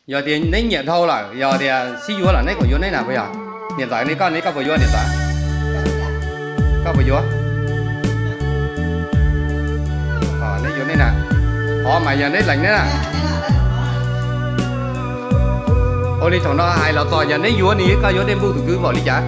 Yog tias neb nyiam dhau lawm, yog tias sib yuav lawm neb kom yuav neb na puas yog? Niam ntxawm ne, koj ne, koj puas yuav niam ntxawm? Koj puas yuav? Neb yuav neb na. Qhov mas yog neb lees neb na. Ua li thaum no hais los txog yog neb yuav ne, koj yuav dej npuj tus kwv npaum li cas?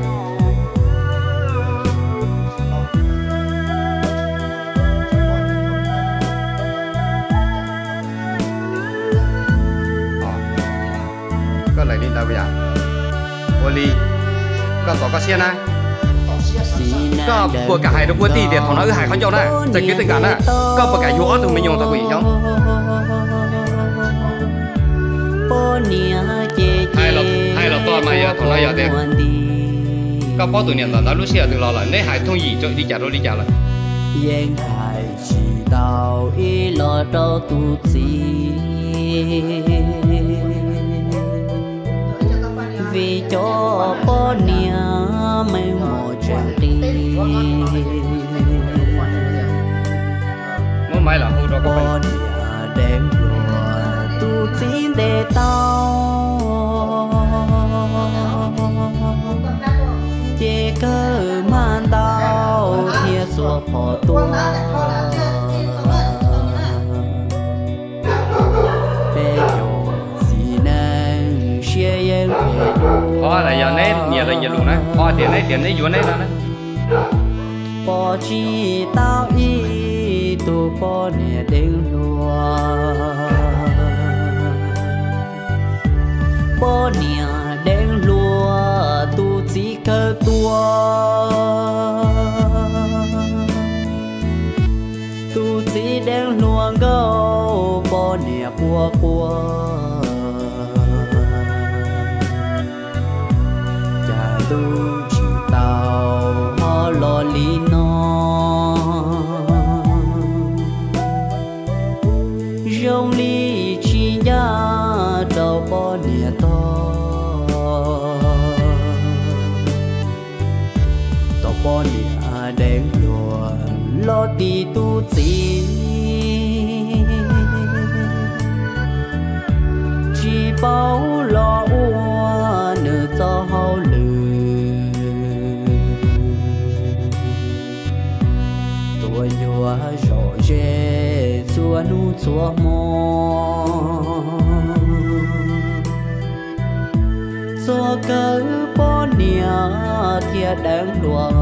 Koj lees li ntawd puas yog? Ua li, koj txaus koj siab na. Koj puas kam hais rau puab tij tias thaum no wb hais qhov ncauj na, txawm kev txawm kam na, koj puas kam yuav ob tug me nyuam tau kuv yim xyoo? Hais los txog mas yog thaum no yog tias koj paub tus niam ntxawm ntawd lub sij hawm twg los lawm, neb hais thooj yim li cas rau li cas lawm? Yeej hais tsis tau ib los rau tus txiv, vim cov poj niam meej mom tseem qis. Poj niam deev hluas tus txiv ntes tau, ces kawg mas ntau thiab xuas phom tuaj. Peb cov txiv neej siab yeej phem dua. Qhov yog neb nyiam lawv nyiam lus na, qhov tias neb tias neb yuav neb no na. Pom tsis tau ib tug poj niam deev hluas. Poj niam deev hluas tus txiv kawg tuag. Tus txiv deev hluas nkauj poj niam quaj quaj, cas ntuj tsis tau ho los li no. Zoo li tsis ncaj rau poj niam tog. Tau poj niam deev hluas los tim tus txiv, tsis paub los ua nws txoj hauj lwm. Tuaj yuav zom zeb txhua hnub txhua hmo, txog kawg poj niam thiaj deev hluas.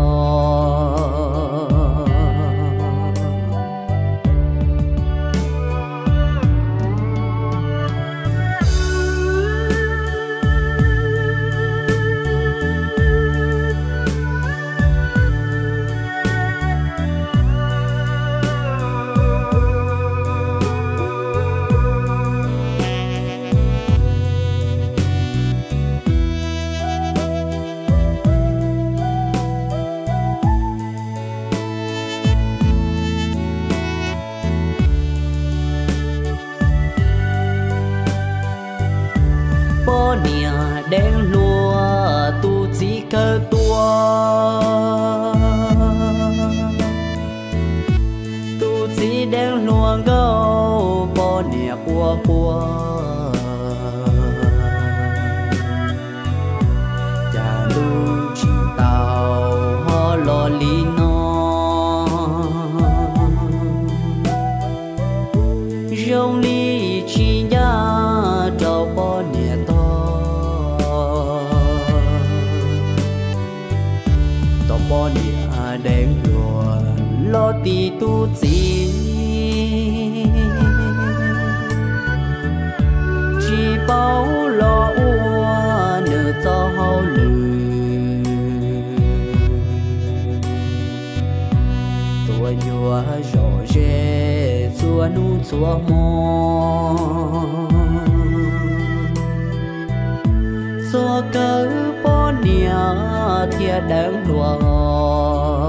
Poj niam deev hluas tus txiv kawg tuag. Tus txiv deev hluas nkauj poj niam quaj quaj, cas ntuj tsis tau ho los li no. Zoo li tsis ncaj rau poj niam tog. Tau poj niam deev hluas los tim tus txiv, tsis paub los ua nws txoj hauj lwm. Tuaj yuav zom zeb txhua hnub txhua hmo, txog kawg poj niam thiaj deev hluas.